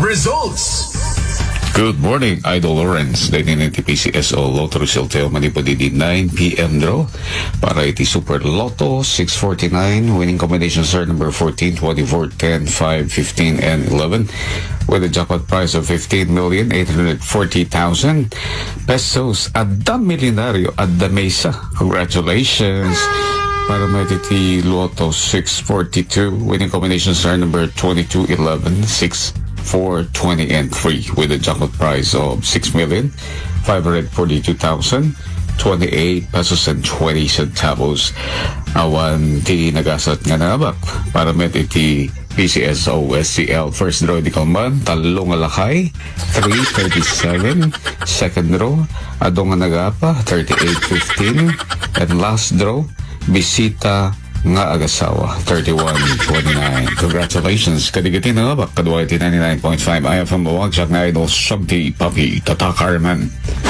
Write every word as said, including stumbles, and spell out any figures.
Results. Good morning, Idol Lawrence. Daytoy ti P C S O Lotto result manipud iti nine p.m. draw para iti Super Lotto six forty-nine. Winning combinations are number fourteen, twenty-four, ten, five, fifteen, and eleven, with a jackpot prize of fifteen million eight hundred forty thousand pesos. Adda milyonario, adda maysa. Congratulations. Para met iti Lotto six forty-two, winning combinations are number twenty-two, eleven, six, four, twenty, and three, with a jackpot prize of six million five hundred forty-two thousand twenty-eight pesos and twenty centavos. Awan ti nagasat nga nangabak para met iti P C S O S C L. First draw, di kalman, tallo nga lakay, three thirty-seven. Second draw, adu nga nagapa, thirty-eight fifteen. And last draw, bisita nga agasawa, thirty-one twenty-nine. Congratulations. Kadigiti nangabak, kadua iti ninety-nine point five I F M Mawag, siak nga idol, siak ti Papi Tata Carmen.